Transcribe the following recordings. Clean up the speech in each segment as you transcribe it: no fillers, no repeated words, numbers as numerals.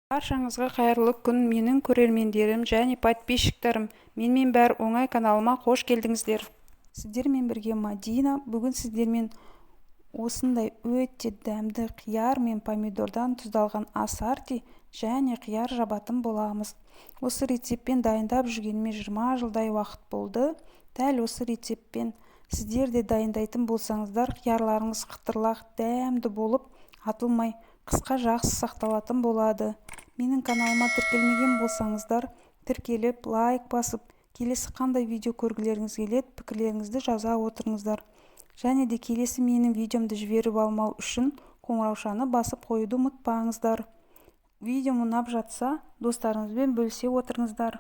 Баршаңызға қайырлы күн, менің көрермендерім және подписчиктерім! Менімен бәрі оңай каналыма қош келдіңіздер. Сіздермен бірге Мадина. Бүгін сіздермен осындай өте дәмді қияр мен помидордан тұздалған ассорти және қияр жабатын боламыз. Осы рецептпен дайындап жүргеніме 20 жылдай уақыт болды. Дәл осы рецептпен сіздер де дайындайтын болсаңыздар, қиярларыңыз қытырлақ, дәмді болып, атылмай, қысқа жақсы сақталатын болады. Менің каналыма тіркелмеген болсаңыздар, тіркеліп, лайк басып, келесі қандай видео көргілеріңіз келеді, пікірлеріңізді жаза отырыңыздар. Және де келесі менің видеомды жіберіп алмау үшін қоңыраушаны басып қоюды ұмытпаңыздар. Видеом ұнап жатса, достарыңызбен бөлісе отырыңыздар.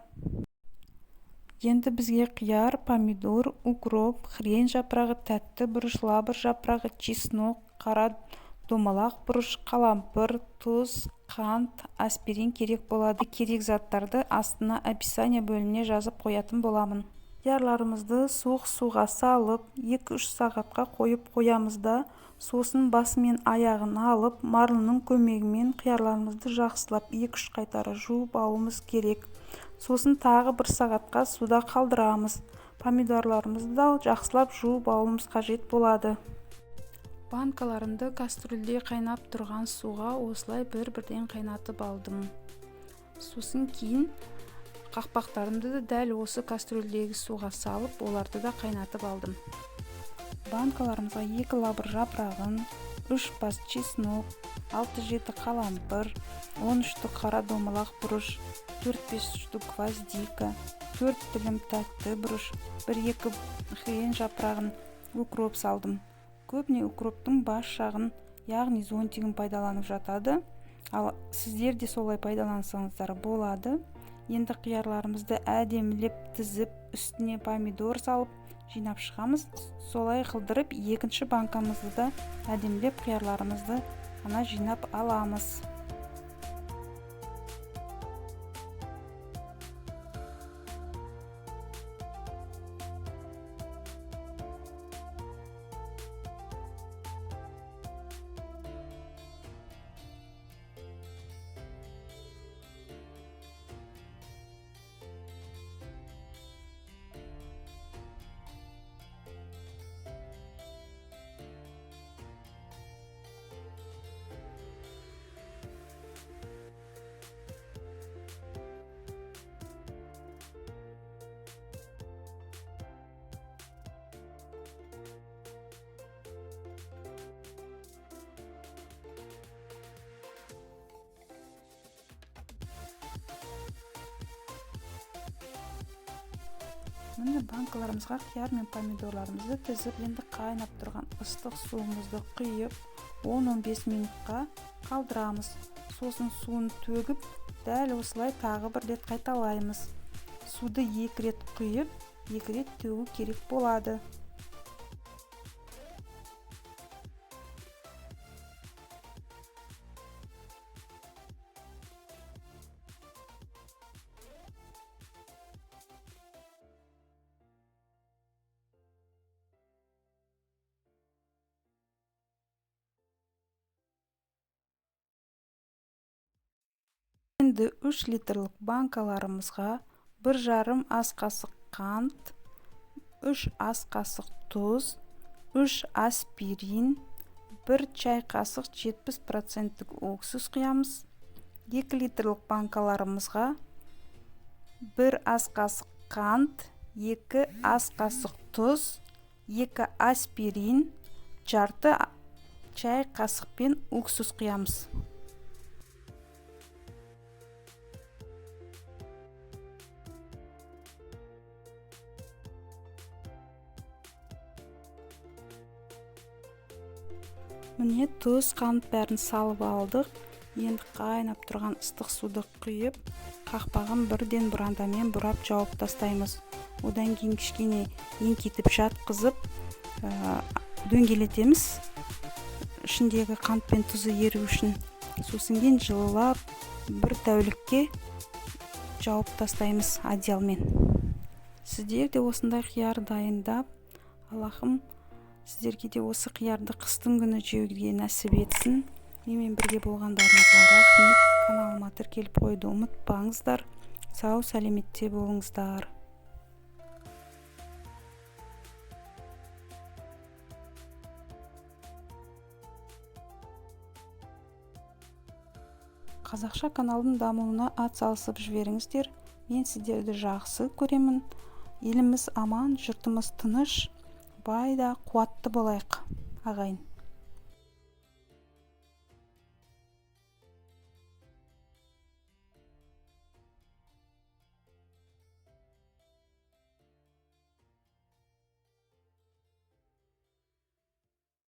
Енді бізге қияр, помидор, укроп, хрен жапырағы, тәтті бұрыш, лавр жапырағы, чеснок, қара домалақ бұрыш, қалампыр, тұз, қант, аспирин керек болады. Керек заттарды астына описание бөліміне жазып қоятын боламын. Қиярларымызды суық суға салып, 2-3 сағатқа қойып қоямыз да, сосын басы мен аяғын алып, марлының көмегімен қиярларымызды жақсылап 2-3 қайтара жуып алуымыз керек. Сосын тағы 1 сағатқа суда қалдырамыз. Помидорларымызды да жақсылап жуып алуымыз қажет болады. Банкаларымды кастрюльде қайнап тұрған суға осылай бір-бірден қайнатып алдым. Сосын кейін қақпақтарымды да дәл осы кастрюльдегі суға салып, оларды да қайнатып алдым. Банкаларымызға 2 лавр жапырағын, 3 бас чеснок, 6-7 қалампыр, 10 штук қара домалақ бұрыш, 4-5 штук гвоздика, 4 тілім тәтті бұрыш, 1-2 хрен жапырағын, укроп салдым. Көбіне укроптың бас жағын, яғни зонтигін пайдаланып жатады. Ал сіздер де солай пайдалансаңыздар болады. Енді қиярларымызды әдемілеп тізіп, үстіне помидор салып жинап шығамыз. Солай қылдырып, екінші банкамызды да әдемілеп қиярларымызды ана жинап аламыз. Міне банкаларымызға қияр мен помидорларымызды тізіп, енді қайнап тұрған ыстық суымызды құйып, 10-15 минутқа қалдырамыз. Сосын суын төгіп, дәл осылай тағы бір рет қайталаймыз. Суды 2 рет құйып, 2 рет төгу керек болады. Енді 3 литрлік банкаларымызға 1,5 ас қасық қант, 3 ас қасық тұз, 3 аспирин, 1 чай қасық 70% уксус құямыз. 2 литрлік банкаларымызға 1 ас қасық қант, 2 ас қасық тұз, 2 аспирин, жарты чай қасықпен уксус құямыз. Міне тұз, қант бәрін салып алдық. Енді қайнап тұрған ыстық суды құйып, қақпағын бірден бұрандамен бұрап жауып тастаймыз. Одан кейін кішкене еңкейтіп жатқызып, дөңгелетеміз. Ішіндегі қант пен тұзы еру үшін. Сосын кейін жылылап бір тәулікке жауып тастаймыз одеялмен. Сіздер де осындай қияр дайындап, Аллахым сіздерге де осы қиярды қыстың күні жеуге нәсіп етсін. Менімен бірге болғандарыңызға рахмет. Каналыма тіркеліп қоюды ұмытпаңыздар. Сау сәлеметте болыңыздар. Қазақша каналдың дамуына ат салысып жіберіңіздер. Мен сіздерді жақсы көремін. Еліміз аман, жұртымыз тыныш, бай да қуатты болайық, ағайын.